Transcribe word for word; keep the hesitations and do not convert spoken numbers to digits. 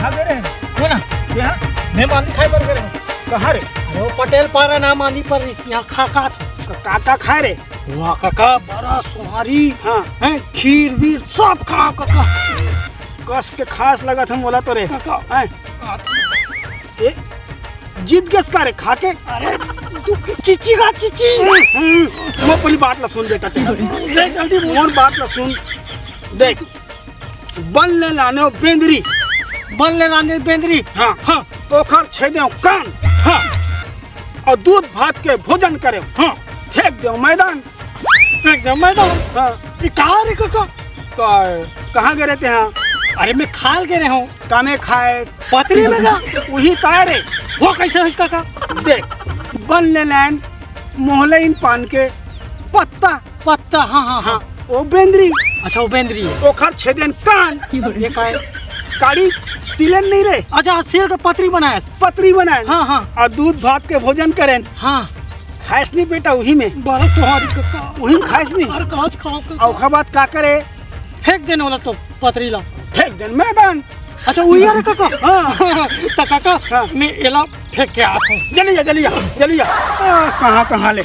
कहाँ गे रहे? कौन? यहाँ? मैं मांदी खाए बर गे रहेंव। कहाँ रे? अरे वो पटेल पारा ना मांदी पर यहाँ खा खा। का, का, का खाए रे? वाह काका, बरा सोहारी। हाँ। हैं, खीर वीर सब खा काका। कस के खास लगत हे मोला तो रे। काका। हैं? ए, जीत गेस का रे खा के? अरे, तू चिच्ची का चिच्ची। हम्म, हम्म, मोर पहली बात ला सुन बेटा तें। ले जल्दी बोल। मोर बात ला सुन। देख, बन ले लाने हो बेंदरी। बन ले लाने बेंदरी। हाँ। हाँ। ओखर छेदे हो कान। हाँ। अउ दूध भात के भोजन करे हो। हाँ। फेंक दे हो मैदान। एकदम मैदान। हाँ। ये कहाँ रे काका? का-, कहाँ गे रहे तें? अरे मैं खाल गे रहेंव। कामे खाए? पतरी में का? उही ताय रे। वो कैसे होइस काका? देख, बन ले लान मोहलइन पान के पत्ता। पत्ता, हाँ, हाँ, हाँ। हाँ, वो बेंदरी। अच्छा, वो बेंदरी हे। ओखर छेदेन कान। ये का हे? काड़ी सिलेन नहीं रे। अच्छा, सिल के पतरी बनाएस। पतरी बनाएन। हाँ, हाँ। अउ दूध भात के भोजन करेन। हाँ। खाएस नहीं बेटा, उही में। बड़ा सोहारी काका। उही में खाएस नहीं। अरे, कहाँ से खाओ काका? अउ ओखर बाद का करे? फेंक देन वाला तो पतरी ला। फेंक देन मैदान। अच्छा, उही रे काका। हाँ। त काका, हाँ। मैं एला फेंक के आत हूँ। जल्दी जा, जल्दी जा, जल्दी जा। आ, कहाँ, कहाँ ले?